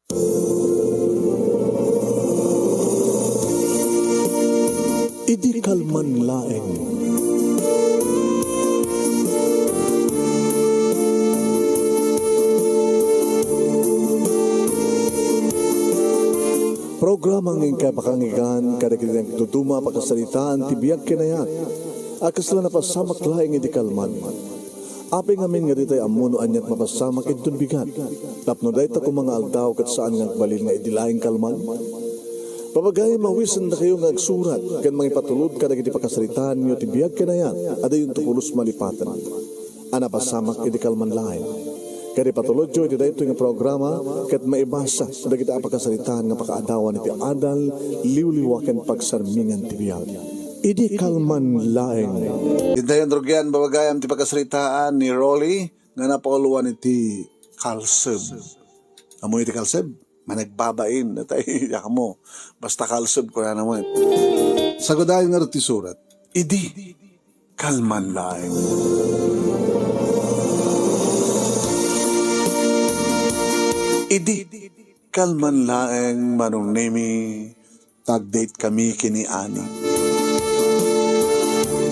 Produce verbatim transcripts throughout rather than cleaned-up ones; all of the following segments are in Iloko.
Idi kalman laeng. Programa nga inkay pakanggan kadagiti nagduduma a pakasaritaan ti biag ken ayat a kasla napasamak laeng idi kalman. Apay ngamin nga ditay ammo no aniat mapasamak inton bigat. Tapno dayta koma nga aldaw ket saan nga agbalin nga idi laeng kalman. Papagayam, mawisendakayo nga agsurat ken mangipatulod kadagiti pakasaritaanyo ti biag ken ayat a dayonto pulos malipaten a napasamak idi kalman laeng. Ket ipatulodyo iti daytoy nga programa ket maibasa dagiti a pakasaritaan nga pakaadawan iti adal, liwliwa ken pagsarmingan ti biag. Idi kalman laeng. Dintayon rugian, papagayam, ti pakasaritaan ni Rolly nga napauloan iti kalseb. Ammo iti kalseb? Managbabain, natay, ammo. Basta kalseb, kunana met. Sagudayen ngarud ti surat. Idi kalman laeng. Idi kalman laeng, Manong Nemi, ta ag-date kami ken ni Ani.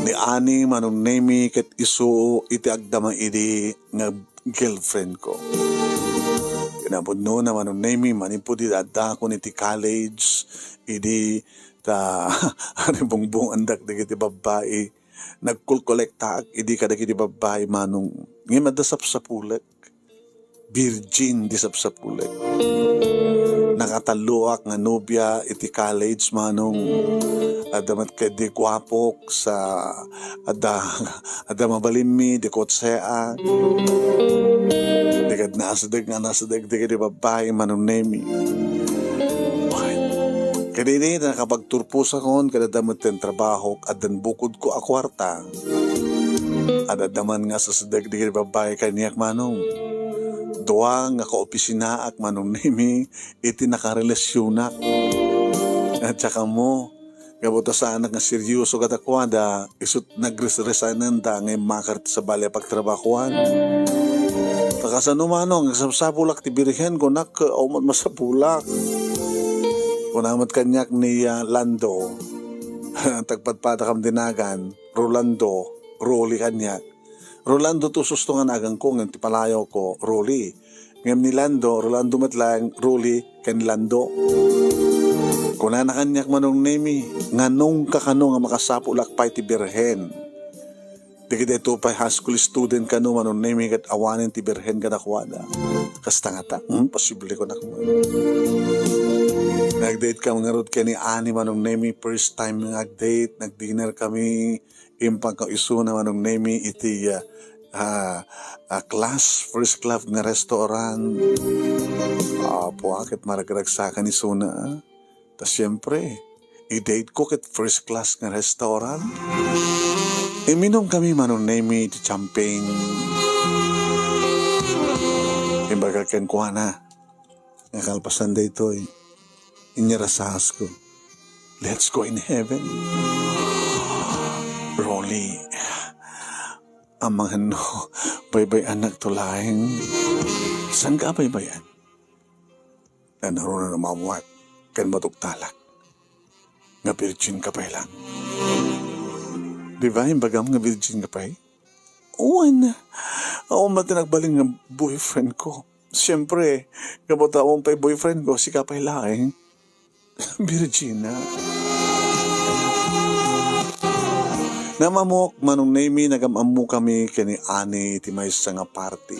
Ni Ani, Manong Nemi, ket isu iti agdama idi nga girlfriend ko. Kinapudnona, Manong Nemi, manipud idi addakon iti college, idi ta, ari bungbungandak dagiti babbai. Nagkolkolektaak idi kadagiti babbai, Manong. Ngem adda sapsapulek. Virgin ti sapsapulek. Nakatalloak nga nobia iti college, Manong. Adda met ket di guapok sa adda, adda mabalinmi, di kotseak. Di ket naasideg nga naasideg dagiti babbai, Manong Nemi. Kadidi, nakapagturposakon, ket adda met ti trabahok, addan bukodko a kuarta. Adda man nga sasdek dagiti babbai kaniak, Manong. Dua nga kaopisinaak, Manong Nemi, iti nakarelasionak. At saka mo, gapu ta saanak nga seryoso kadakuada, isut nagres-resignanda nga immakar ti sabali a pagtrabahoan. Ta kasano, Manong, agsapsapulak ti birhen, kunak, awan met masapulak. Kuna met kaniak ni, ah, Lando, tagpadpadakam ti nagan, Rolando, Rolly kaniak. Rolando ti ususto nga naganko, ngem ti palayawko, Rolly. Ngem ni Lando, Rolando met laeng, Rolly, ken Lando. Kunana kaniak, Manong Nemi, nganong ka kano nga makasapulak pay ti birhen? Dagiti ito pay high school student kano, Manong Nemi, ket awanen ti birhen kadakuada. Kasta ngata, hmm, posible ko na. Nag-date kami ngarud ken ni Ani, Manong Nemi, first time nga nag-date, nag-dinner kami, impagkaisuna, Manong Nemi, iti, ah, ah, ah, class, first class nga restaurant. Apo, ket maragragsakan isuna, ah. Ta siempre, i-date ko ket first class nga restaurant. Imminum kami, Manong Nemi, ti champagne. Imbaga kenkuana, nga kalpasan daytoy, inyarasasko. Let's go in heaven. Rolly, amangan no baybay-anak to laeng. Saan ka baybay-an? Nanaruna na mamuat, ken matugtalak. Nga virgin ka pay lang. Di ba, imbagam nga virgin ka pay? Wen, awan met ti nagbalin nga boyfriend ko. Siyempre, gapu ta awan pay boyfriend ko, sika pay laeng. Virgin na. Namamuak, Manong Nemi, nagam-ammo kami ken ni Ani iti maysa nga party.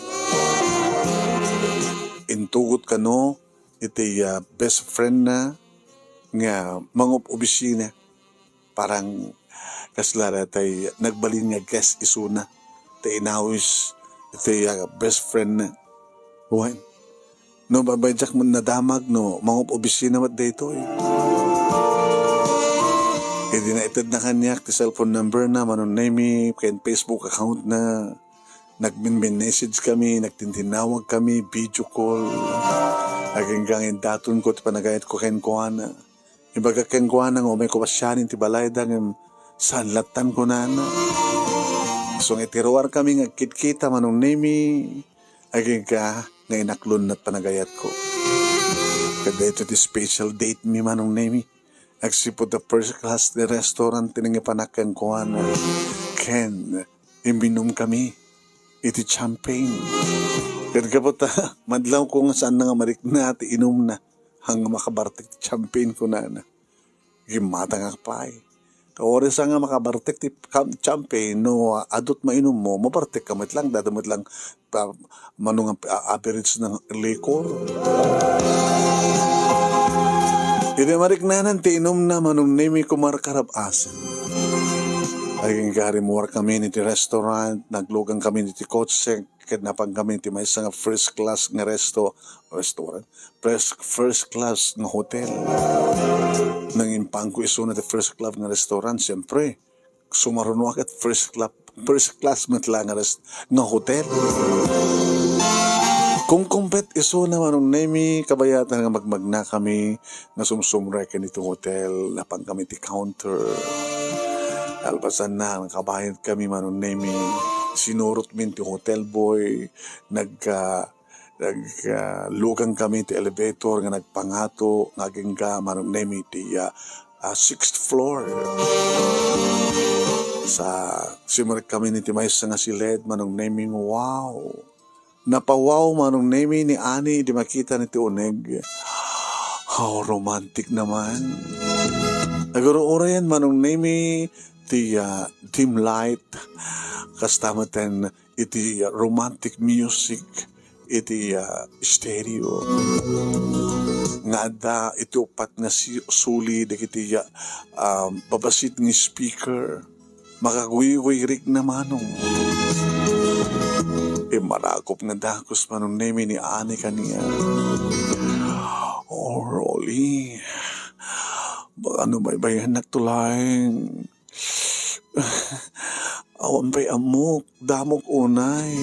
Intugot kano iti, ah, best friend na nga mangub-obisina. Parang kasla tay nagbalin nga guest isuna. Tay inawis iti, ah, best friend na. Wen, no, babaydiak met nadamag no mangub-obisina met daytoy. Idi naitedna kaniak ti cellphone number na, Manong Nemi, ken Facebook account na. Nagmin-message kami, nagtintinnawag kami, video call. Agingga nga indatonko ti panagayatko kenkuana. Ibaga kenkuana nga umayko pasian iti balayda ngem saan lattan kunana. Isu nga iti ruar kami nga agkitkita, Manong Nemi, agingga nga inaklon met panagayatko. Ket daytoy ti special date mi, Manong Nemi. Agsipud ta first class ti restaurant ti nangipanak kenkuana. Ken, iminum kami iti champagne. Ket gapu ta, madlawko nga saanna nga marikna ti inumna. Haan nga makabartek ti champagne, kunana. Gimmatangak pay. Kauresa nga makabartek ti kam-, champagne, no, ah, adu't mainummo, mabartekka met lang, dada met lang, ta-, mano nga, ah, average ng liquor. Iti mariknanan ti inumna, Manong Nemi, kumarkarab-asen. Agingga rimmuar kami iti restaurant, naglugan kami iti kotse, ket napan kami iti maysa nga first class nga resto-, restaurant. First, first class nga hotel. Nangimpangko isuna ti first class nga restaurant, siyempre, sumarunoak ket first class, first class met la nga res-, nga hotel. Kung kumpet isuna, Manong Nemi, kabayatan nga magmagna kami nga sumsumrek ken iti hotel, napan kami ti counter. Kalpasanna, nakabayad kami, Manong Nemi. Sinurot min ti hotel boy, nagka-, Nag-, ah, lugan kami ti elevator nga nagpangato nga agingga, Manong Nemi, ti, ah, ah, sixth floor. Sa, simrek kami iti maysa nga siled, Manong Nemi, wow! Napawaw, Manong Nemi, ni Ani idi makita iti uneg. How romantic naman. Naguro-urayan, Manong Nemi, ti, ah, dim light. Kasta met iti romantic music iti, ah, stereo nga adda iti uppat nga si-, suli dagiti, ah, ah, babasit nga speaker. Makaguygoy rikna, Manong. Immarakop nga dagus, Manong Nemi, ni Ani kaniak. Oh, Rolly. Baka no baybayannak to laeng. Awan pay ammok, damok unay.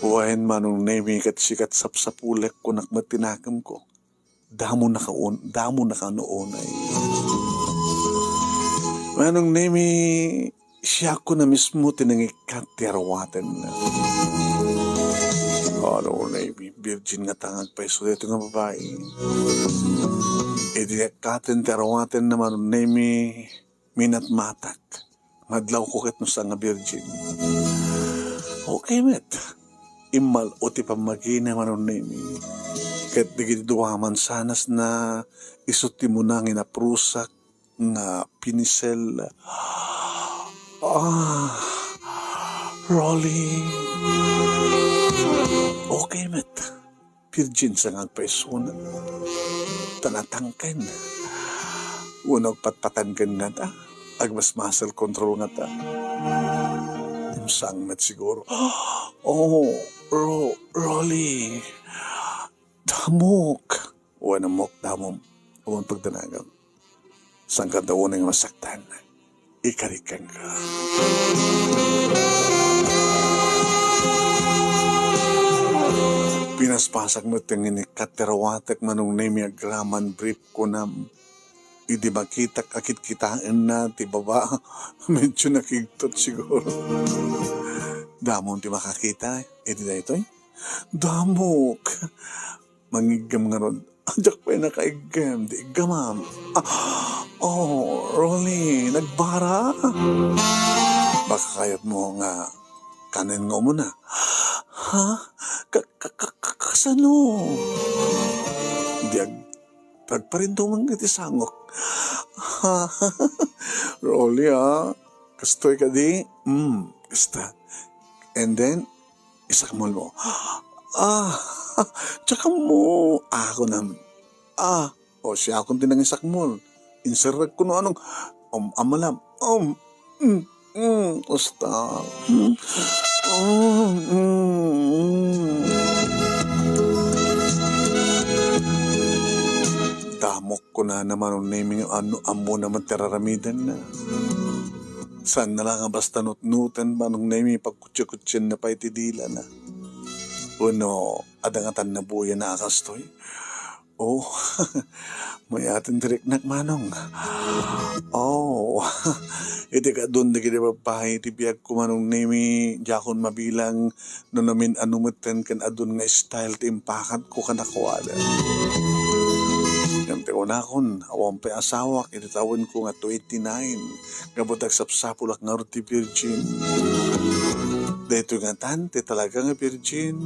Wen, Manong Nemi, ket sika ti sapsapulek, kunak met ti nakemko. Damo nakaun-, damo nakano unay. Manong Nemi, siakon a mismo ti nangikkat ti aruatenna. Ano, Nemi, virgin ngata nga agpayso daytoy nga babai. Idi ikkaten ti aruatenna, Manong Nemi, minatmatak. Madlawko ket no saan nga virgin. Okay met. Immal-o ti pammagina, Manong Nemi. Ket dagiti dua a mansanas na isu ti muna nga inaprusak nga pinisel. Ah, Rolly. Okay met. Virgin sa nga agpaisuna. Ta natangken. Wenno agpatpatanken ngata. Agmasmasel control ngata. Imsang met siguro. Oh, Ro-, Rolly. Damok. Wen, ammok, damom. Awan pagdanagam. Saan ka daw unay nga masaktan? Ikarikan ka. Pinaspasak met ti nginikkat ti rawatek, Manong Nemi, agraman brief kunam. Idi makitak a kitkitaenna ti baba, medyo nakigtot siguro. Damon ti makakita iti daytoy? Damok. Mangiggem ngarud. Diak pay nakaiggem. Di iggamam. Ah, oh, Rolly, nagbara? Baka kayatmo nga kanen nga umuna. Ha? Ka-, ka-, ka-, ka-, kasano? Di ag-, agparintumeng iti sangok. Ha? Rolly, ah. Kastoy kadi? Mm, kasta. And then, isakmol mo. Ah, tsaka mo. Ako na. Ah, o siya akong tinangisakmol. Inserrek ko no anong, um, amalam. Um, mm, mm, usta. Mm, mm, mm, mm. Damok ko na naman ang naming ano, amo naman tararamidan na. Saan na lang nga basta nutnuten, Manong Nemi, pagkutsi-kutsien na pay ti dila na. Wenno, adda nga tan nabuya na a kastoy? Oh, mayaten ti riknak, Manong. Oh, Iti kadun dagiti babbai iti biagko, Manong Nemi, diakon mabilang no namin-ano metten ken adun nga style ti impakatko kadakuada. Ngem ti kunakon, awan pay asawak iti tawenko nga twenty-nine. Gapu ta agsapsapulak ngarud ti virgin. Daytoy ngatan ti talaga nga virgin.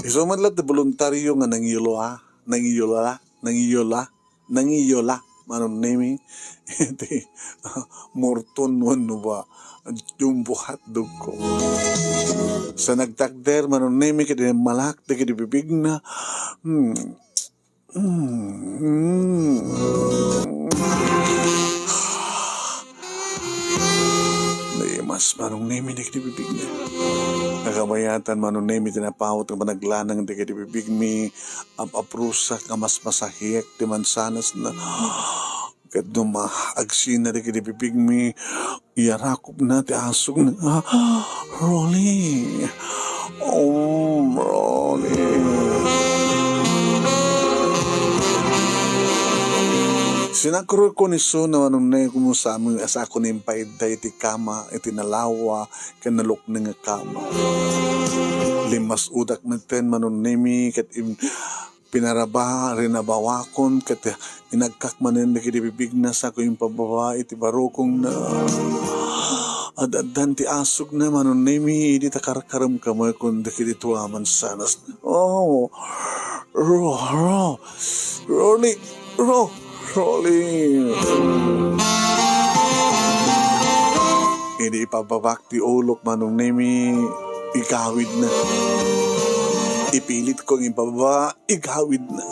Isu met la ti boluntario nga nangiyola, nangiyola, nangiyola, nangiyola, Manong Nemi. Iti morton wenno ba jumbo hotdog ko. Sa nagtakder, Manong Nemi, ket immalak dagiti bibigna. Hmm. Mm. Naimas Manong Nemi dagiti bibigna. Nakabayatan Manong Nemi ti napawot nga panaglanang dagiti bibigmi, ap-aprusak nga masmasahiek ti mansanasna. Ket no ma-, agsina dagiti bibigmi, iyarakopna ti asugna. Rolly! Oh, Rolly! Sinakrurko ni Suna, Manong Nemi, kumusta amin, asakon impaidda iti kama, iti nalawa, ken nalukneng nga kama. Limmas-odak metten, Manong Nemi, ket im-, pinaraba, rinabawakon, ket inagkak manen dagiti bibigna sako impababa iti barukongna. Ad-addan ti asugna, Manong Nemi, idi ta karkaremkamekon dagiti tua a mansanas. Oh, Ro, Ro, Rolly, Ro, Rolly. Idi ipababak ti ulok, Manong Nemi, igawidna. Ipilit kong ibaba, igawidna.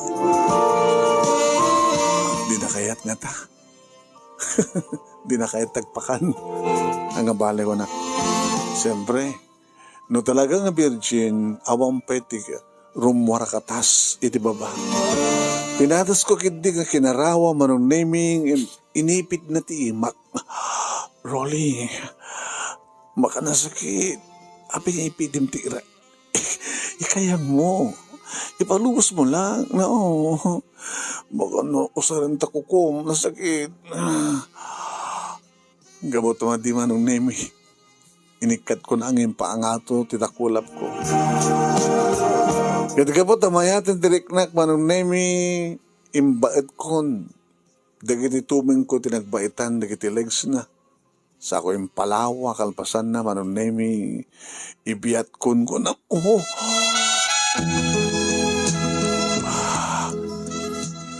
Di na kayat ngata. Di na kayat tagpakan. Ang abali ko na. Siyempre, no talaga nga virgin, awan pay ti rumwarakatas iti baba. Pinatas ko ketdi nga kinarawa, Manong Nemi, in-, inipitna ti imak. Rolly, makanasakit. Apay nga ipidim ti ira-, ikayam mo. Ipalubos mo lang. No. Baka no, usaran ta kukom. Nasakit. Gapu ta madi, Manong Nemi. Inikkat ko na ang impaangato ti takulap ko. Ket gapu ta mayaten ti riknak, Manong Nemi, imbaetkon dagiti tumengko ti nagbaitan dagiti legsna. Sako impalawa kalpasanna, Manong Nemi, ibiatkon ko na, oh!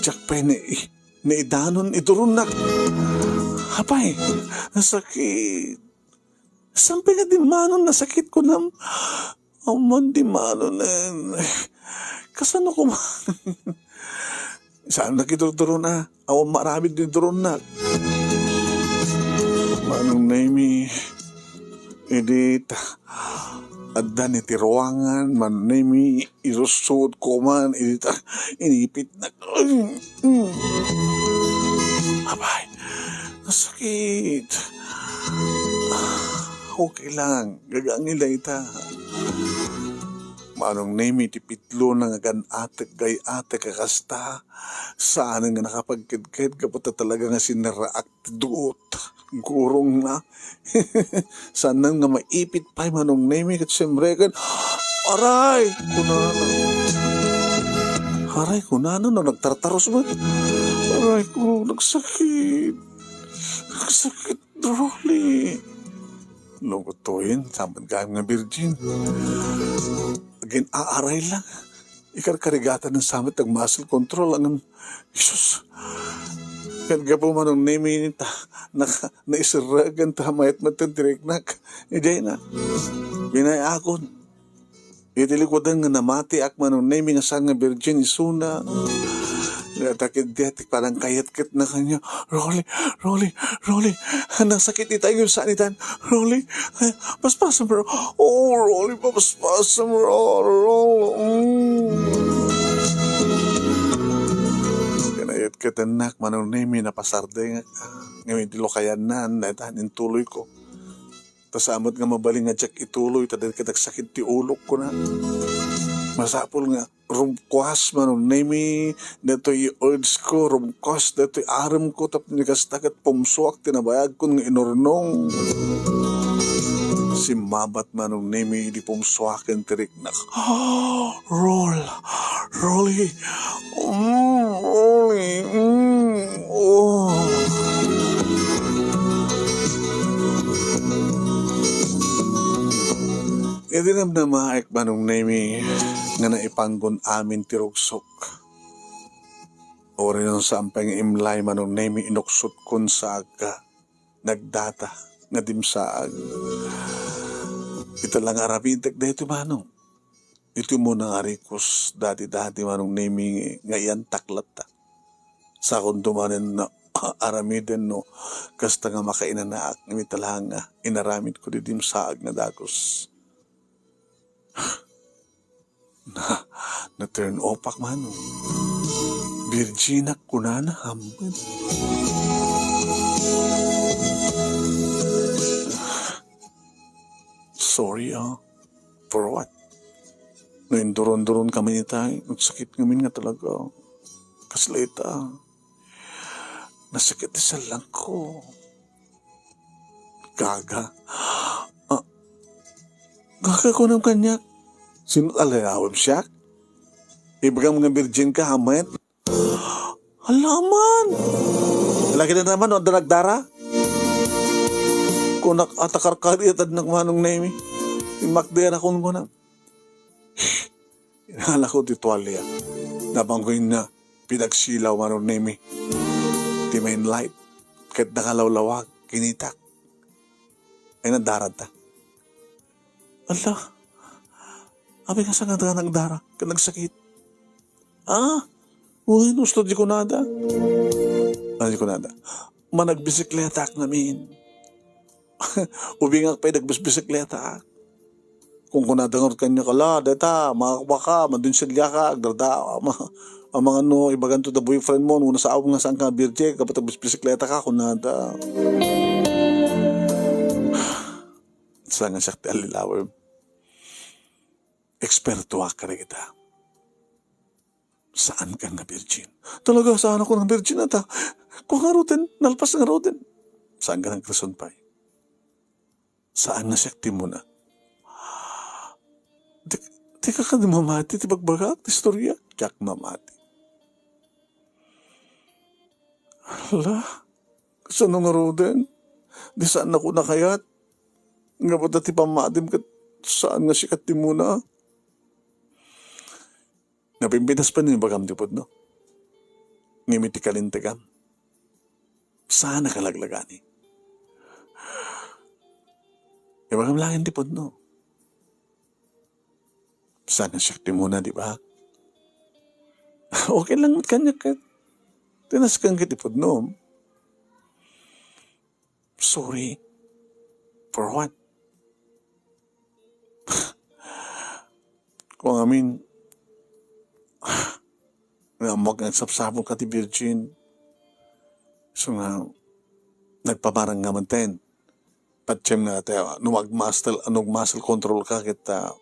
Diak pay ni, ni idanon iduronnak. Apay, nasakit. Saan pay nga dimmanon nasakit kunam? Awan dimmanon, eh. Kasano koma? Saan nakidurdurona? Awan maaramid ni duronna. Manong Nemi, idi ta, adda ni ti ruangan, Manong Nemi, irusod ko man, idi ta, inipitnak. Abay, nasakit. Okay lang, gagaangin dayta. Manong Nemi, ti pitlona nga gan-atek, gay-atek a kasta. Saanen nga nakapagkedked, gapu ta talaga nga sineraak ti duot. Gurongna. Saanen nga maipit pay, Manong Nemi, ket siempre ken, "Aray!" kunana. "Aray!" kunana, no, nagtartaros met. "Aray ko, nagsakit. Nagsakit, Rolly." Lugutoyen, saman gayam nga virgin. Agin-aaray lang. Ikarkarigatan sa met ti muscle control, ngem, Jesus! Ket gapu, Manong Nemi, ta, naka-, naiserragan ta mayat met ti riknak. Idiay na. Binay-akon. Iti likudan nga namatiak, Manong Nemi, nga saan nga virgin isuna. Ket diay ti panangkayatketna kaniak, "Rolly, Rolly, Rolly, nasakit ita, saan itan? Rolly, eh, paspasam, Ro-, oh, Rolly, paspasam, Ro-, Ro-, mm." Kinayatketennak, Manong Nemi, napasardengak. Ngem iti lukayanna, dayta, intuloyko. Ta sa met nga mabalin nga diak ituloy, ta dagiti nagsakit ti ulok, kuna. Masapul nga rumkuas, Manong Nemi, daytoy urge ko, rumkuas daytoy arem ko, tapno kasta ket pumsoak ti nabayag kon nga inurnong. Simmabat, Manong Nemi, idi pumsoaken ti riknak. Roll! Rolly! Mm, Rolly! Mm, oh. Idi namnamaek, Manong Nemi, nga naipanggon amin ti rugsok. Uray no saan pay nga imlay, Manong Nemi, inuksotkon sa agka. Nagdata nga dimsaag. Ita la nga aramidek daytoy, Manong. Iti umuna nga arikos, dati-dati, Manong Nemi, nga iyantak latta. Sakonto manen nga aramiden no kasta nga makainanaak, ngem ita la nga inaramidko ti dimsaag nga dagus. Na, na-turn off-ak, Manong. Virgin-ak kunana, hampen. Sorry, ah. For what? No induron-duron kami ni tay, nagsakit ngamin nga talaga. Kasla ita. Nasakit ti sallang ko. Gaga. Ah, gaga kunam kaniak. Sino ti alilawem, siak? Ibagam nga virgin ka, ha, met? Alaman! Lagi na naman, no, adda nagdara? Kunak, atakarkari, atad nagmanong na imi. Imakdian akong kunam. Inala ko ti tuwalya. Nabanggoy na, pinagsilaw, Manong Nemi. Ti main light, ket nakalawlawag, kinitak. Ay, nadarad ta. Ala, abi nga saan nga nagdara, ket nagsakit. Ah, uy, gusto di kunada. Ano di kunada? Managbisikleta ak ngamin. Ubingak pay nagbisbisikleta ak. Kung kunada ngarud kaniak, "Ala, deta, makakbaka, madunsilya ka, agdarda, ama, amang ano, ibagan to the boyfriend mo, no, nasaom nga saan ka virgin, kapat nagbisbisikleta ka," kunada. Saan nga siak ti alilawem. Eksperto ak kadagita. Saan ka nga virgin? Talaga, saan ako nga virgin ata? Kua ngaruden, nalpas ngaruden. Saan ka nagreson pay? Saan nga siak ti muna? Di, di ka kadi mamati ti bagbagak, ti istorya? Diak mamati. Hala, kasano ngaruden? Di saan ako nakayat? Nga pata ti pammatim ket saan nga siak ti muna? Napimpitas pay no ibagam ti pudno. Ngem iti kalintegam, saan a kalaglagani. Ibagam laeng ti pudno. Saan nga siak ti muna, di ba? Okay lang met kaniak ket tinasken ket ti pudnom. Sorry. For what? Kung amin, nga ammok nga agsapsapul ka ti virgin. So nga, nagpamarang nga manten. Patiem nga, te, no mag-muscle, no mag-muscle control ka, ket, ah,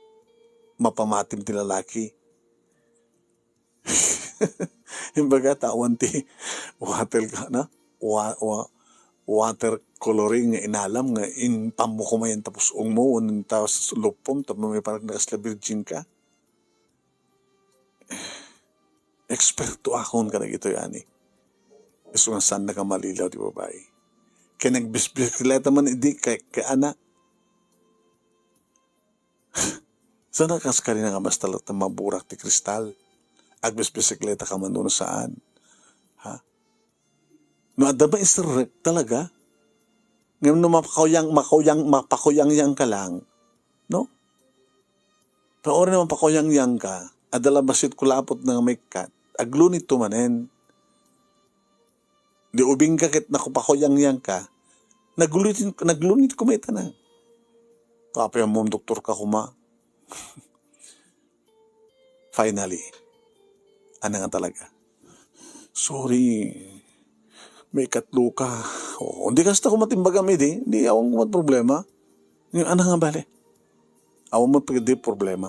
mapamatim ti lalaki. Imbaga, ta awan ti water ka na, wa-, wa-, water coloring nga inalam nga impammo kumayan tapos ungmo, wen ta s-, lupom, tapno maipanak nga kasla virgin ka. Eksperto akon kadagitoy, ani. Isu nga saan nakamalilaw ti babai. Kay nagbisbisikleta man idi kay, kay ana. Sana kas kanina nga basta latta maburak ti kristal. Agbisbisikleta ka man no saan. Ha? No adda maiserrek talaga. Ngem no mapakuyang, makuyang, mapakuyangyang ka lang, no? Ta uray no mapakuyangyang ka, adda la bassit kulapot nga maikkat, aglunit to manen. Di ubing ka ket nakupakuyangyang ka, naglunit, naglunit koma ita na. Tapos mo, doktor ka koma. Finally, ana nga talaga. Sorry, maikatlo ka. O, di kasta ko matimbagam idi, di awan ko mat problema. Yung ana nga bale. Awan mo pwede problema.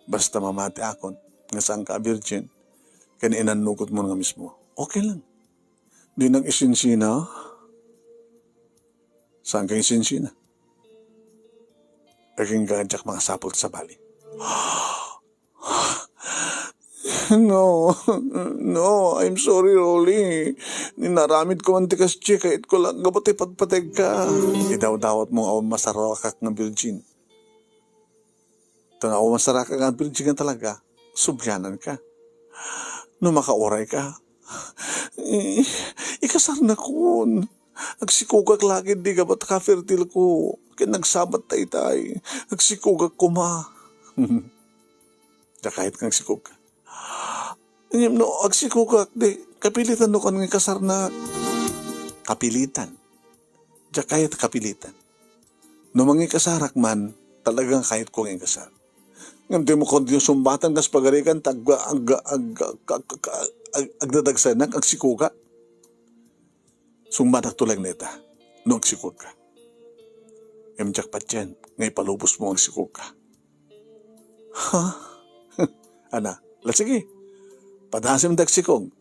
Basta mamati akon. nga saanka a virgin, ken inannurotmo nga mismo. Okay lang. Di nag-isinsina. Saanka isinsina. Agingga diak makasapul ti sabali. No, no, I'm sorry, Rolly. Inaramidko man ti kasdi, kayatko lang gapu ta ipatpategka. Idawdawatmo nga awan masarakak nga virgin. Ta no awan masarakak nga virgin nga talaga, subliananka. No makaurayka, i-, ikasarnakon. Agsikogak la ketdi gapu ta ka-fertileko. Ket nagsabat daytay. Agsikogak koma. Diak kayat nga agsikogka. Ngem no agsikogak, di, kapilitanno kan nga ikasarnak. Kapilitan. Diak kayat kapilitan. No mangikasarak man, talagang kayatko nga ikasar. Ngem dimo kon sumbatan kas pagarikan, ta ag-, ag-, ag-, ag-, ag-, ag-, agdadagsanak, agsikogak. Sungbatakto laeng dayta, no agsikogka. Ngem diak patien nga ipalubosmo nga agsikogka. Ha? Ana, la sige. Padasem ti agsikog.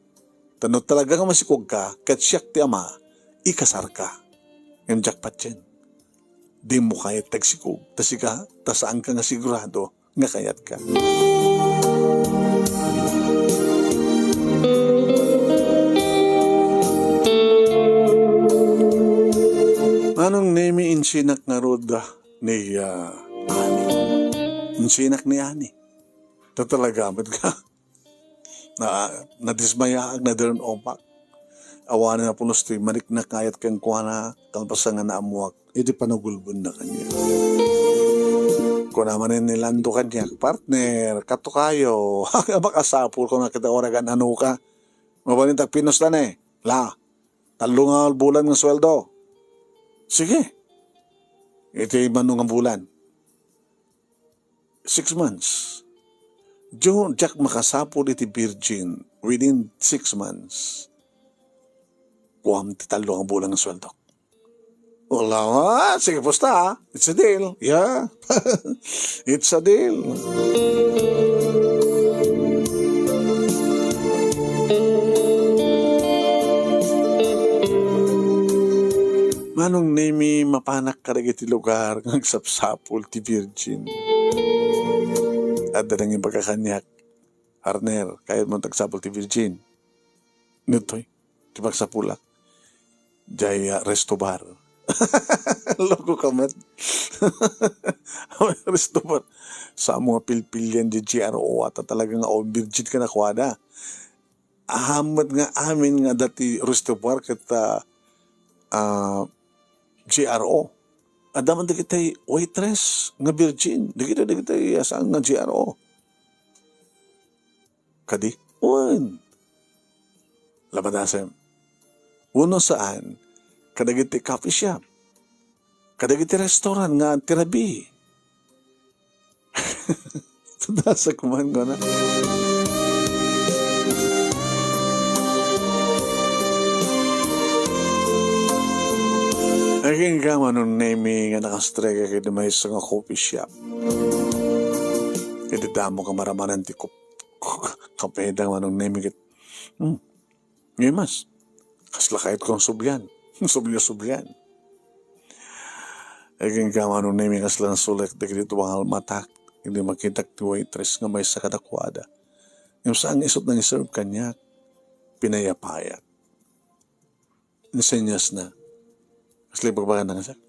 Ta no talaga nga masikogka, ket siak ti ama, ikasarka. Ngem diak patien. Dimo kayat ti agsikog. Ta sika, ta saanka nga sigurado nga kayatka. Manong Nemi, insinak ngarud ni, ah, Ani. Insinak ni Ani. Ta talaga met nga. Na, nadismayaak, nadirun-opak. Awanen a pulos ti mariknak nga ayat kenkuana, kalpasan nga naammoak iti panagulbodna kaniak. Kuna manen ni Lando kaniak, "Partner, kato kayo." Makasapul ko na kita oragan, ano ka? Mabalin tagpinos ta ne. La, tallo nga bulan nga sweldo. Sige. Iti mano nga bulan. Six months. Diyo, diak makasapul iti virgin within six months. Kuam ti tallo nga bulan nga sweldo. Wala, ah, sige, pusta, ah. It's a deal. Yeah. It's a deal. Manong Nemi, mapanak kadagiti lugar nga agsapsapul ti virgin. Adda nangibaga kaniak, "Partner, kayatmo agsapul ti virgin?" Ditoy, ti pagsapulak. Jay, ah, resto bar. Loko ka met. Resto bar. Sa mga pilpilian di G R O, ata talaga nga, oh, virgin ka na kuada. Ahammet nga amin nga dati resto bar ket, ah, ah, G R O. Adda man dagiti waitress nga virgin. Dagiti, dagiti, ah, saan nga G R O. Kadi? Wen. Lamadasem. Wenno saan, kadagiti coffee shop. Kadagiti restaurant nga agtirabi. Tadasa kuman ko na. Agingga Manong Nemi nga nakastrega iti maysa nga coffee shop. Iti damo nga maramanan ti kop-, kape da Manong Nemi ket, hmm, ngimas. Kasla kayat kong sublian. Sublio-sublian. Agingga Manong Nemi kasla nasulek dagiti tuangal matak. Idi makitak ti waitress nga maysa kadakuada. Ngem saan nga isut nangiserve kaniak. Pinayapayak. Insenyasna. Kasla ibagbagana nga siak.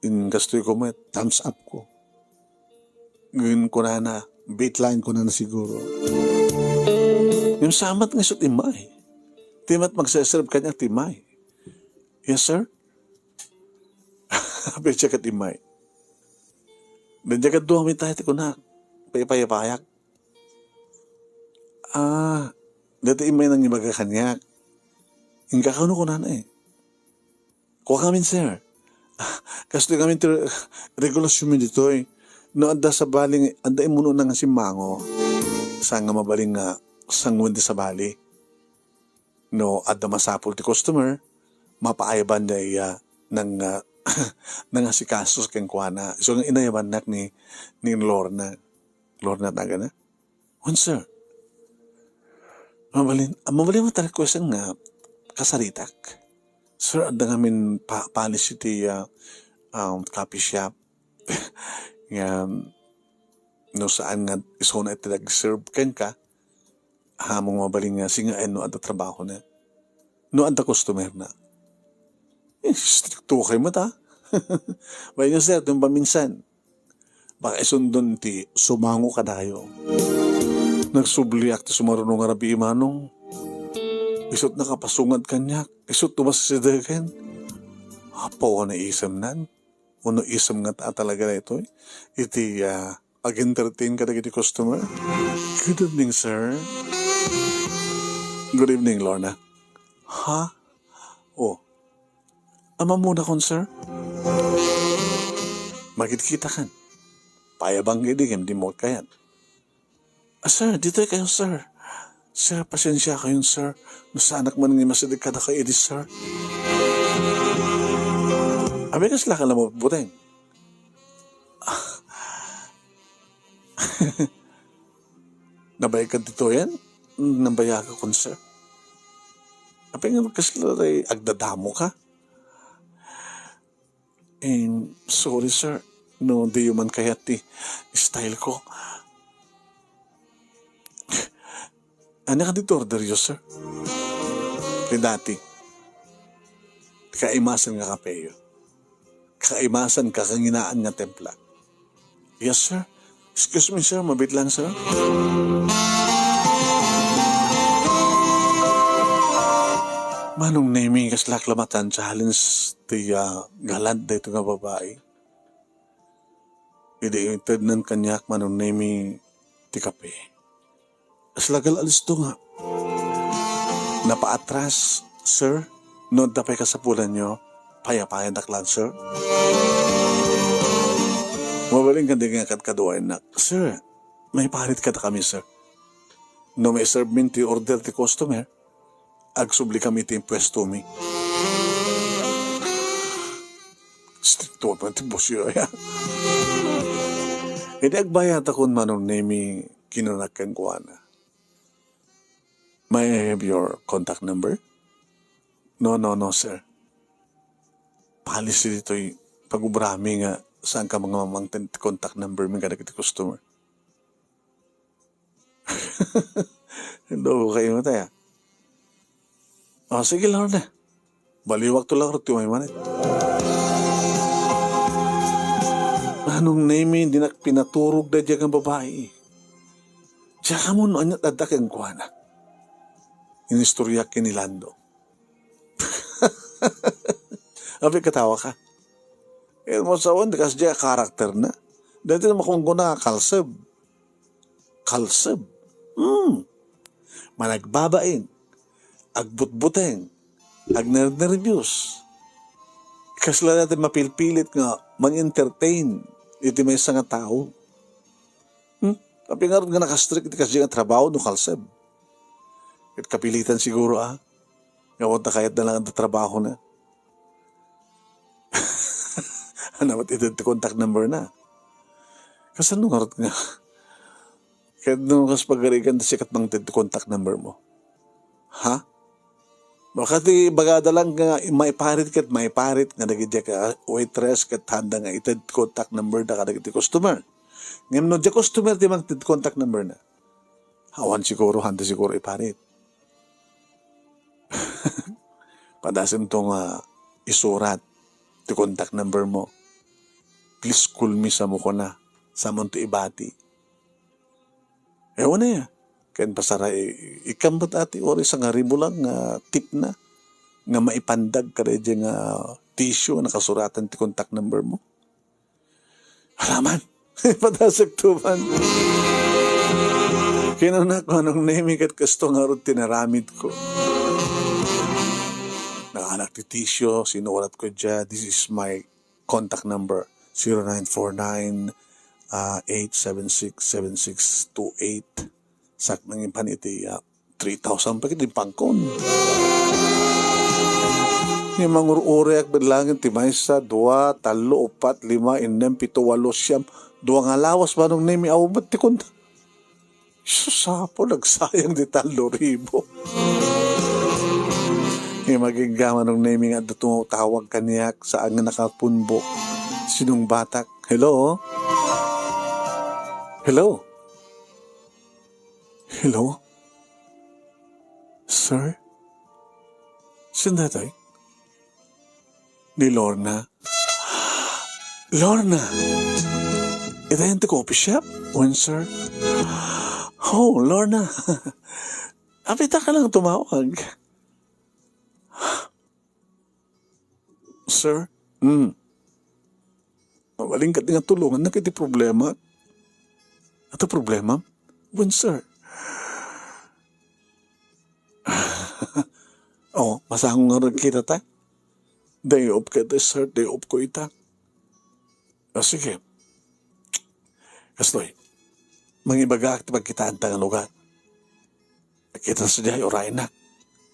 In kastoy ko met, thumbs up ko. Ngem kunana, bit line kunana siguro. Ngem samat nga isut immay. Ti met magseserve kaniak ti immay. "Yes, sir." Apay siya ket immay. Diay kadua met ti kunak. Paypayapayak. Ah, dayta immay nangibaga kaniak. Inka kano kunana eh. Kua ngamin, sir. Kastoy ngamin ti re-, regulasyonmi ditoy. No adda sabali, adda immuno nga simmango. Saan nga mabalin nga sangoen ti sabali. No adda masapul ti customer, mapaayabanda iya nang, ah, nangasikaso kenkuana. So, inayabannak ni, ni Lorna. Lorna tagana? Wen, sir. Mabalin, ah, mabalin mo ta requestan nga kasaritak. Sir, adda ngamin pa-, policy ti, ah, um, coffee shop. Nga, no saan nga isuna iti nag-serve kenka, among mabalin nga singaen no adda trabahona. No adda customer na. Eh, strikto kay mata. Bayan nga, sir, itong paminsan. Baka isundon ti sumango kadayo. Nagsubliak ti sumaruno nga rabii, Manong. Isut nakapasungad kaniak. Isut tumas sidegen. Apo, ano isemnan? Uno isem nga ta-, talaga na ito, eh. Iti, ah, pag-entertain kadagiti customer. Good evening, sir. Good evening, Lorna. Ha? Oh. Ammom unakon, sir? Makidkitakan. Payabang idi ngem di mo kayat. Ah, sir, ditoy kayo, sir. Sir, pasensia kayon, sir. No saanak man nga masideg kadakayo idi, sir. Abi, kasla ka lang mabuteng. Nabayag ka ditoyen? Nabayag akon, sir. Apay nga kasla tay agdadamo ka? Eh, sorry, sir, no diyo man kayat ti style ko. Ania kadi ti orderyo, sir? Ti dati. Kaimasan nga kapeyo. Kaimasan kakanginaan nga templa. Yes, sir. Excuse me, sir. Mabit lang, sir. Manong Nemi, kaslak la matan challenge ti, ah, galant dayto nga babai. Idi itednan kaniak, Manong Nemi, ti kape. Kasla gal-alisto nga napaatras, sir. No adda pay kasapulanyo, payapayanak lang, sir. Mabalin kadi nga kadkaduayennak, sir. Maiparit kadakami, sir. No maiserve min ti order ti customer, agsubli kami ti impuesto mi. Strikto man ti boss yo, ya. Idi agbayatakon, Manong Nemi, kinunak kenkuana, "May I have your contact number?" "No, no, no, sir. Policy ditoy pagubrami nga saan ka nga mamangted ti contact number mi kadagiti customer." Loko kayo tayo. "O, sige, Lorna. Baliwak to lang ti umay manit." Manong Nemi, dinak pinaturog daydiay nga babai. Diak ammo no aniat adda kenkuana. Inistoryak ken ni Lando. Abi, katawa ka. Elmo sawen, kasdiay a karakterna. Dati na makungguna, kalseb. Kalseb. Hmm. Managbabain. Agbutbuteng. Agnernerbios. Kasla dati mapilpilit nga mang-entertain iti maysa nga tao. Hmm? Apay ngarud nga nakastrek iti kasdiay nga trabaho no kalseb? Ket kapilitan siguro, a. Nga wadda kayat na lang ti trabahona. Ania met ited ti contact number na? Kasano ngarud nga? Ket no kas pagarigan ti sikat mangted ti contact number mo. Ha? Baka ti bagada lang nga maiparit ket maiparit nga dagiti ka waitress ket handa nga ited contact number da kadagiti customer. Ngem no diay customer ti mangted contact number na, awan siguro, handa siguro iparit. Padasem to nga isurat ti contact number mo. "Please call me," samo kuna. Samo to ibati. Ewan na ya. Ken pasara, i-, ikkan met ati, uri sangaribu lang nga tip na, nga maipandag kada idiay nga tissue nga nakasuratan ti contact number mo. Alaman. Padasek to man. Kinunak, Manong Nemi, ket kasto ngarud ti naramid ko. Nakaanak ti tissue, sinurat ko dia, "This is my contact number, zero nine four nine, ah, eight seven six, seven six two eight." Sak nangimpan iti, ah, three thousand pa ket impangkon. Ni mangur-ureak met laeng ti maysa, dua, tallo, upat, lima, innem, pito, walo, siam. Dua nga lawas, Manong Nemi, aw met ti konta. Sus, apo, nagsayang di tallo ribu. Imagingga, Manong Nemi, nga adda tumawag kaniak, saan nga nakapunbo. Sinungbatak. Hello? Hello? Hello? Sir? Sino daytoy? Ni Lorna. Lorna! Ita yan ti coffee shop? Wen, sir. Oh, Lorna. Apita ka lang tumawag. Sir? Hmm. Mabalin ka di nga tulungan na iti problema. Ato problema? Wen, sir. Oh, masango nga rin kita ta? Day off ka, sir. Day off ko ita. Ah, sige. Kastoy, mangibagak ti pagkitaan ta nga lugar. Kita sadiay, uraynak.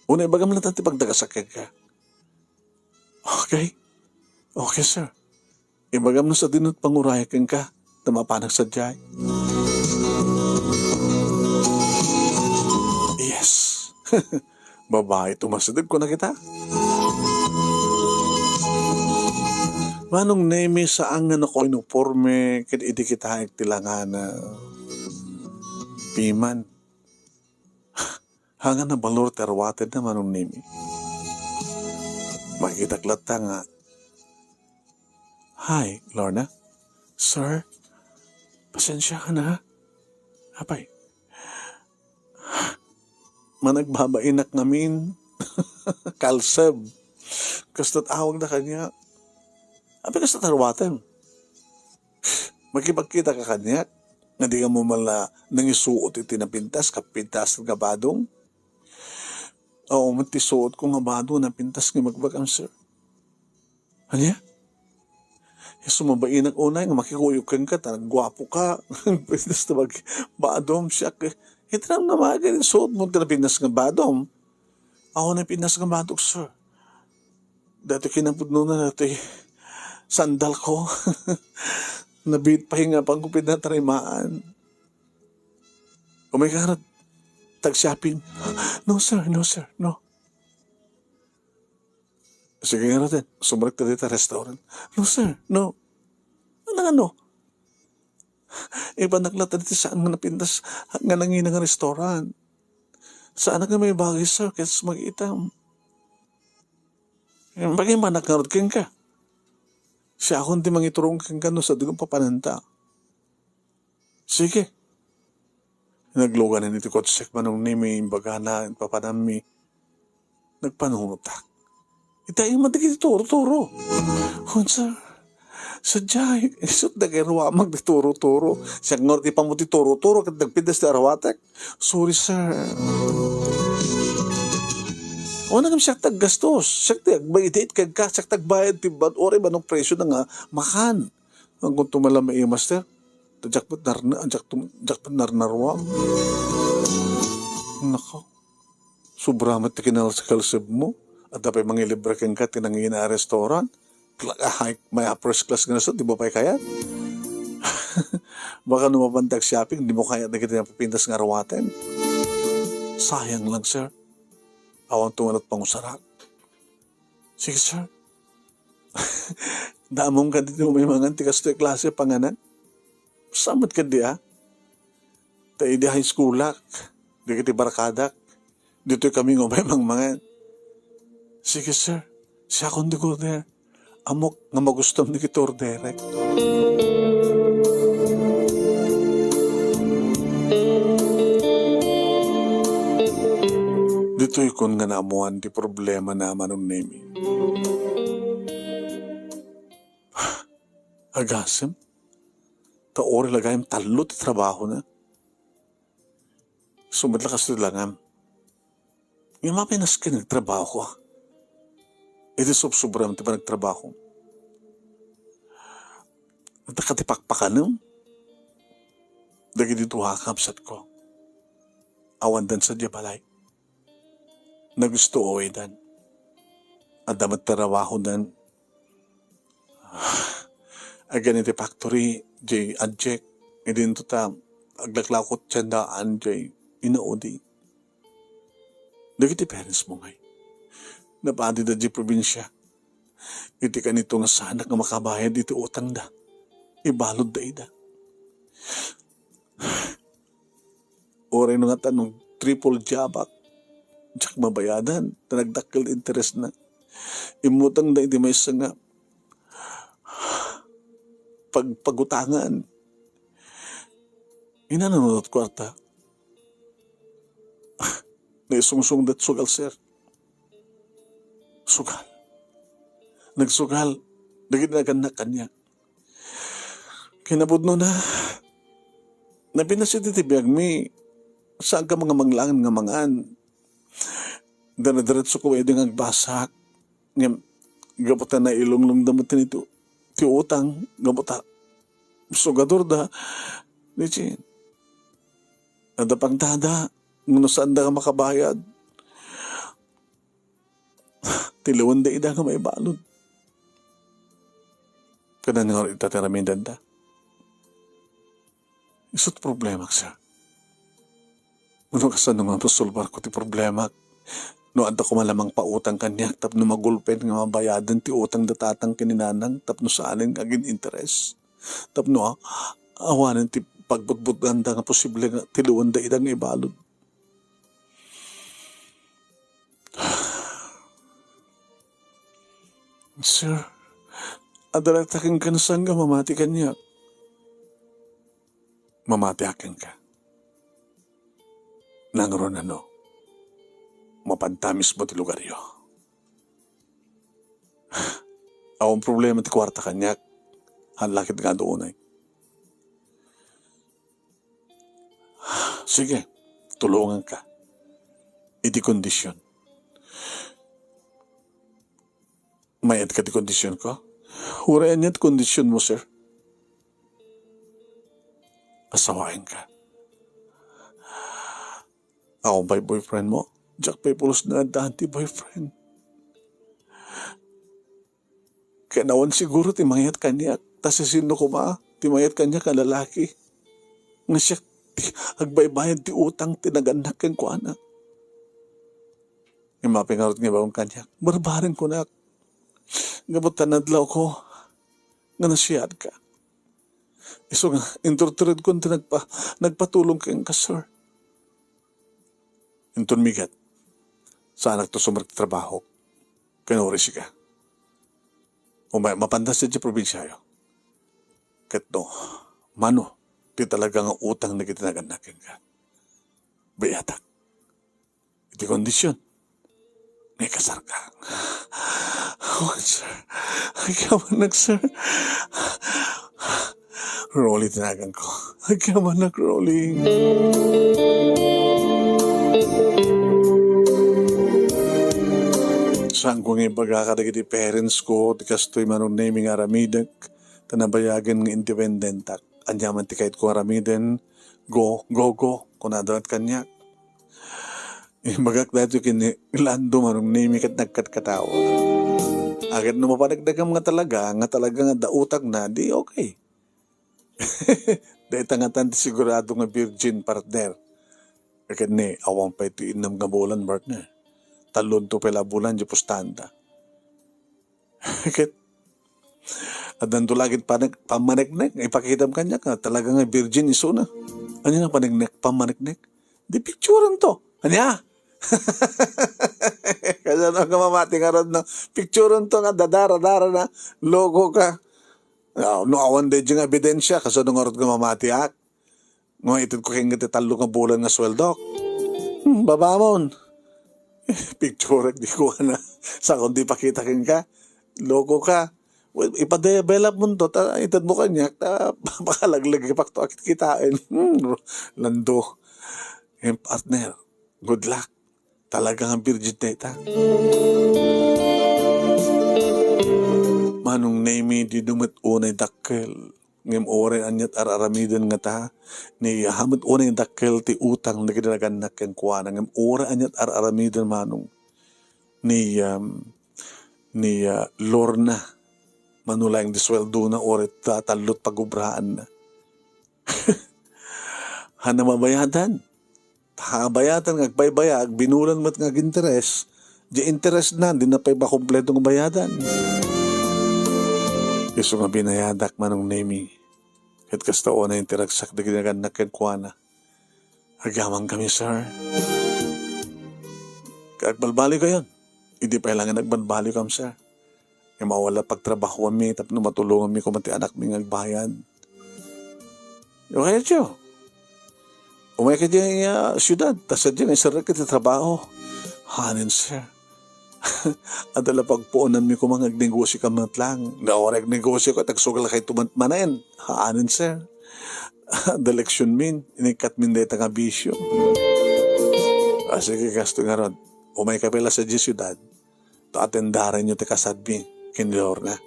Una, ibagam lang ti pagdagasak kenka. Okay? Okay, sir. Ibagam no sadino ti pangurayak kenka, ta mapanak sadiay. Yes. Babae ti umasideg, kuna kita. Manong Nemi, saan nga nakoiniporme ket idi kitaek ti langana. Piman. Haan nga nabalur ti aruatenna, Manong Nemi. Makitak latta nga, "Hi, Lorna." "Sir, pasensiakan, ha?" "Apay?" "Managbabainak ngamin." "Kalseb." Kasto't awagda kaniak. "Apay kasto't aruatem?" "Makipagkita ka kaniak, nga di ka mo man la nangisuot iti napintas, kapintas nga badong?" "Awan met ti suot ko nga badong napintas nga ibagbagam, sir." "Ania?" "Isu mabainak unay nga makikuyog kenka, ta nagguapo ka." "Pintas ta mag-, badom, siak, eh. Iti namnama, ket suot mo ti napintas nga badom." "Awan napintas nga badok, sir. Dati kinapudnona, dati sandal ko. Nabiit pay nga apan ko pinatarimaan. Umay ka ngarud, tag-shopping." "No, sir, no, sir, no." "Sige ngarud, sumrek ta dita restaurant." "No, sir, no." "Ano, ano?" "Ibanak latta diti saan nga napintas nga nangina nga restaurant. Saanak nga maibagi, sir, ket mag-itam." "Pagimanak ngarud kenka. Siakon ti mangiturong kenka no sadino papananta." "Sige." Nagluganen iti kotsek, Manong Nemi, imbagana, ipapanammi. Nagpanunotak. Ita, ima dagiti turo-turo. "Wen, sir. Sadiay, isu't dagiti aruamak ti turo-turo. Siak ngarud ti pammo ti turo-turo, ket nagpintas ti aruatek. Sorry, sir." "Awan ngem siak ti aggastos. Siak ti agbayad kenka, siak ti agbayad ti ban-, uray banong presyo na nga makan. Ngem kunto man la maimaster, ta diak met narna-, diak tum-, diak met narnaruam." Nako, sobra met ti kinalkalsebmo. Adda pay mangilibre kenka ti nangina a restaurant. Pla-, ah, may first class nga nasa, di mo pay kayat? Baka no mapan ti ag-shopping, di mo kayat dagiti napapintas nga aruaten. Sayang lang, sir. Awan tumanat pangusarak. Sige, sir. Damong kadi ti umay mangan ti kastoy klase a panganan? Saan met kadi, a? Ta idi high schoolak, dagiti barkadak, ditoy kami nga umay mangmangan. Sige, sir. Siakon ti order. Ammok nga magustom dagiti orderek. Ditoy kun nga naammoan ti problemana, Manong Nemi. Agasem, ta uray la gayam tallo ti trabahona. Isu met la kastoy langam. Ngem apay nasken nga agtrabahok? Idi subsobram ti panagtrabahom, adda kadi pakpakanem? Dagiti dua a kabsatko, awandan sadiay balay. Nagustooydan. Adda met trabahodan. Agan iti factory, diay Adjek, idinto ta aglaklawko ti tiendaan jay inaudi. Dagiti parents mo ngay, napadida di probinsia. Iti kanito nga saanak nga makabayad iti utangda, ibaludda ida. Uray no nga ta nag-triple jabak, diak mabayadan, ta nagdakkel interest na. Immutangda iti maysa nga pag-, pagutangan. Inananot kwarta. Naisungsong dat sugal, sir. Sugal. Nagsugal. Dagiti nagannak kaniak. Kinapudno na. Napinasi ti biagmi. Saan ka mga manglangan nga mangan? Dire-diretso ko idi nga agbasak. Ngem, gapu ta nailumlumda met ti, ti utang, gapu ta sugadorda, ni Chin. Adda pangtada, no saanda nga makabayad, tiliwenda ida nga maibalud. Kanan nga ita ti aramidenda. Isu't problemak, sir. Wenno kasano nga masulbarko ti problemak? No adda koma la mangpautang kaniak tapno magulpen nga mabayadan ti utang da tatang ken ni nanang tapno saanen nga agin-interes. Tapno a-, awanen ti pagbutbutanda nga posible nga tiliwenda ida nga ibalud. Sir, adda latta kenka no saan nga mamati kaniak. Mamatiak kenka. Nangruno, no? Mapadda mismo ti lugaryo. Awan problema ti kuarta kaniak. Haan la ket nga adu unay. Sige, tulonganka. Iti kondisyon. Mayat ka ti kondisyon ko? Uray ania ti kondisyon mo, sir? Asawaen ka. Ako pa'y boyfriend mo? Diak pay pulos nga addan ti boyfriend. Ken awan siguro ti mayat kaniak. Ta sisino koma ti mayat kaniak a lalaki? Nga siak ti agbaybayad ti utang ti nagannak kenkuana. Ngem apay ngarud nga ibaon kaniak? Barbareng kunak. Gapu ta nadlaw ko nga nasiatka. Isu nga, inturtured ko ti nagpa-, nagpatulong kenka, sir. Inton migat, saanak to sumrek ti trabaho. Ken uray sika. Umay, mapandas ti probinsiayo. Ket no, mano, ti talaga nga utang dagiti nagannak kenka. Biyatak. Iti kondisyon nga ikasarka. Oh, sir. Agyamanak, sir. Rolly ti naganko. Agyamanak, Rolly. Saanko nga ibaga kadagiti parents ko ti kastoy, Manong Nemy, nga aramidek, ta nabayagen nga independentak. Ania man ti kayatko nga aramiden, go, go, go, kunada met kaniak. Imbagak daytoy ken ni Lando, Manong Nemy, ket nagkatkatawa. Akin no mapaneknekem nga talaga, nga talaga nga adda utangna, di okay. Dayta ngatan ti sigurado nga virgin, partner. Ket ni, awan pay ti innem nga bulan, partner. Tallo to pay la bulan, di pustanda. Ket addanto la ket panek-, pammaneknek, ipakitam kaniak nga talaga nga virgin isuna. Ania nga paneknek, pammaneknek? Di picturen to. Ania? Kasano nga mamati ngarud, no? Picturen to nga dadara-dara na. Loko ka. Ah, no awan daydi nga ebidensia, kasano ngarud nga mamatiak? Nga ited ko kenka ti tallo nga bulan nga sueldok. Hmm, babamon. Picturek di kuana. Sa kundi pakita kenka. Loko ka. Well, ipa-develop mo to, ta ited mo kaniak, ta pakalaglagipak to a kitkitaen. Hmm, Lando. Em, partner, good luck. Talaga nga virgin dayta. Manong Nemy, dino met unay dakkel. Ngem uray aniat ar-aramiden ngata, ni amet unay dakkel ti utang dagiti nagannak kenkuana. Ngem uray aniat ar-aramiden, Manong, ni, um, ni, ah, Lorna, mano laeng ti sueldona, uray ta-, tallo ti pagubraanna. Ania mabayadan? Ta bayatan nga agbaybaya, agbinulan met nga aginteres, di interesna, di na pay makumpleto nga bayadan. Isu nga binayadak, Manong Nemi. Ket kasta unay ti ragsak dagiti nagannak kenkuana. Agyamankami, sir. Agbalbalikayon. Idi pay laeng agbalbalikam, sir. Nga mawala pagtrabahoanmi tapno matulonganmi koma ti anakmi nga agbayad. Umaykayo. Umaykayo idiay, ah, siudad. Ta sadiay nga iserrek iti trabaho. Hanen, sir. Adda la pagpuonanmi koma nga agnegosikam met laeng. Nga uray agnegosio ket agsugal kayto met manen. Hanen, sir. Adda leksionmin. Inikkatmin dayta nga bisio. Ah, sige, kastoy ngarud. Umaykayo pay la sadiay siudad. Ta atendarenyo ti kasadmi ken ni Lorna.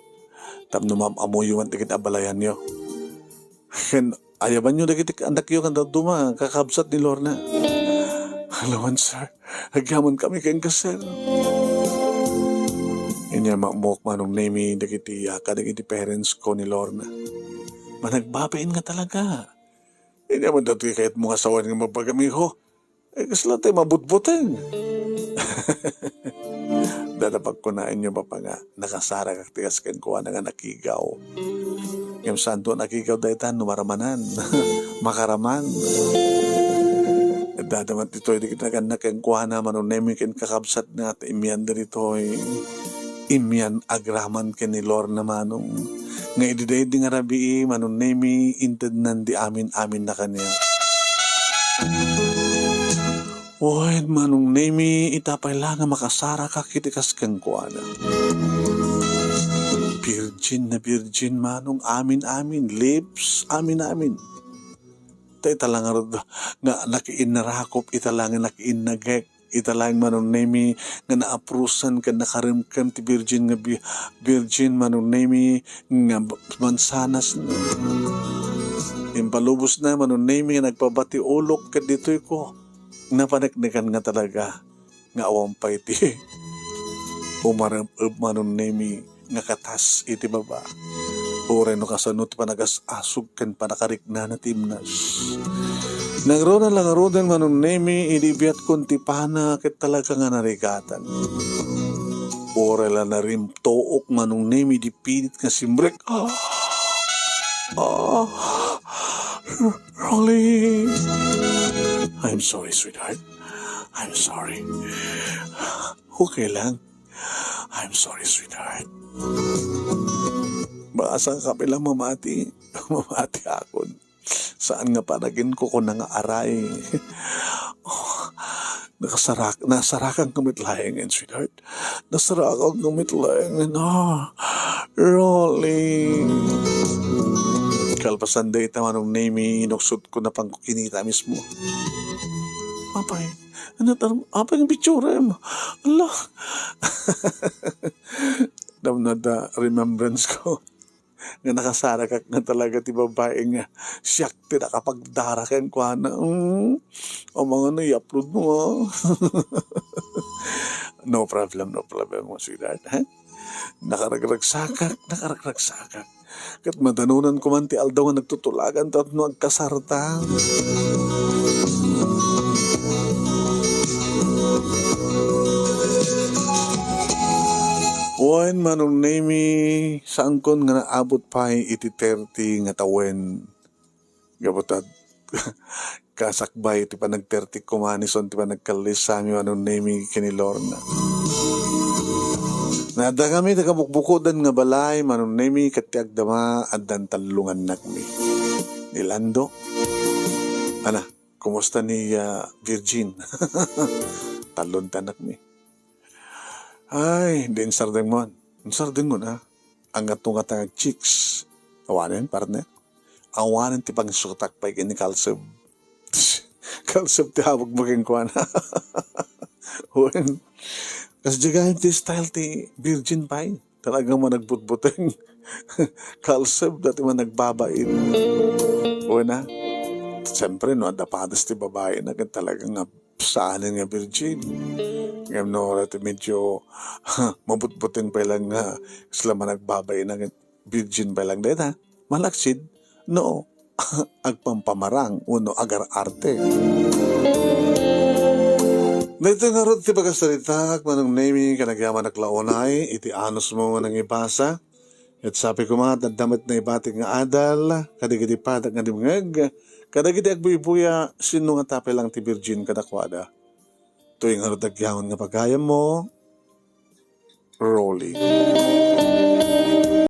Tapno maam-amoyo man dagiti abalayanyo. Ken ayabanyo dagiti annakyo ken dadduma, kakabsat ni Lorna. Alawan, sir. Agyamankami kenka, sir. Inya maammoak, Manong Nemi, dagiti, ah, kadagiti parents ko ni Lorna. Managbabain nga talaga. Inya man datoy kayatmo nga sawen nga mabagami ko. Eh, kasla tay mabutbuteng. Dada pagkunaenyo, Papa, nga nakasarakak ti kas kenkuana nga nakigaw. Ngem saanto nakigaw dayta no maramanan. Makaraman. Dada man ditoy, di kita ganna kenkuana, Manong Nemi ken kakabsatna, ta immian ditoy. Immian agraman ken ni Lorna, Manong. Nga idi daydi nga rabii, Manong Nemi, intednan di amin-aminna kaniak. Wen, Manong Nemi, ita pay la nga makasarakak iti kas kenkuana. Virgin na virgin, Manong, amin-amin, lips, amin-amin. Ta ita la ngarud nga nakiinnarakop, ita la nga nakiinnagek, ita la nga Manong Nemi nga naaprusan ken nakaremkem ti virgin nga bi-, virgin, Manong Nemi, nga b-, mansanas. Impalubosna, Manong Nemi, nga nagpabati ulok ket ditoy ko. Napaneknekan nga talaga nga awan pay ti umarem-eb, Manong Nemi, nga katas iti baba. Uray no kasano ti panagas-asog ken panakariknana ti imnas. Nangruna la ngaruden, Manong Nemi, idi ibiatkon ti pana ket talaga nga narigatan. Uray la narimtuok, Manong Nemi, idi pinit nga simrek. Ah! Ah! Rolly! I'm sorry, sweetheart. I'm sorry. Okay lang. I'm sorry, sweetheart. Baka saan ka pala mamati. Mamati akon. Saan nga panaginko ko na nga aray. Oh, nakasarak-, nasarakan ka met laengen, sweetheart. Nasarakan ka met laengen, ah. Rolly. Kalpasan dayta, Manong Nemi, inuksot ko na pangkukinita mismo. Apay, ano tar-, apay nga bitsurem? Ala. Damnada remembrance ko. Nga nakasarakak nga talaga ti babai nga siak ti nakapagdara kenkuana. Mm. Amangan no i-upload mo, ah. No problem, no problem, sweetheart, ha? Nakaragragsakak, nakaragragsakak. Ket madanonan ko man ti aldaw nga nagtutulagan tapno agkasarta. Wen, Manong Nemi, saankon nga naabot pay iti thirty nga tawen. Gapu ta, kasakbay ti panag-thirty ko man, isu ti panagkallisami, Manong Nemi, ken ni Lorna. Naadda kami ta kabukbukodan nga balay, Manong Nemi, ket ti agdama, addan tallo nga annakmi. Ni Lando. Ana, kumusta ni, ah, Virgin? Tallo ti annakmi. Ay, di insardengmon. Insardengmon, ah. Ang atunga tangag chicks. Awanen, partner. Awanen ti pangisutak pay ken ni Kalseb. Kalseb ti hawag mo kenkuana. Wen. Kas diay gayon ti style ti virgin pay. Talagang managbutbuteng. Kalseb dati managbabain. Wen, ah. Siyempre, no, adda padas ti babai na, ken talaga nga saanen nga virgin. Ngem no, iti medyo mabutbuteng pay lang nga sila managbabai na virgin pay lang dayta. Malaksid, no, agpampamarang wenno agar-arte. Daytoy ngarud ti pakasaritak, Manong Nemy, ken agyamanak la unay iti anusmo nga nangibasa. Ket sapay koma, adda met naibatik nga adal kadagiti padak nga dimngeg, kadagiti agbuybuya, sinno nga tapay lang ti Virgin kadakuada. Toy ngarud agyaman nga pagayammo, Rolly.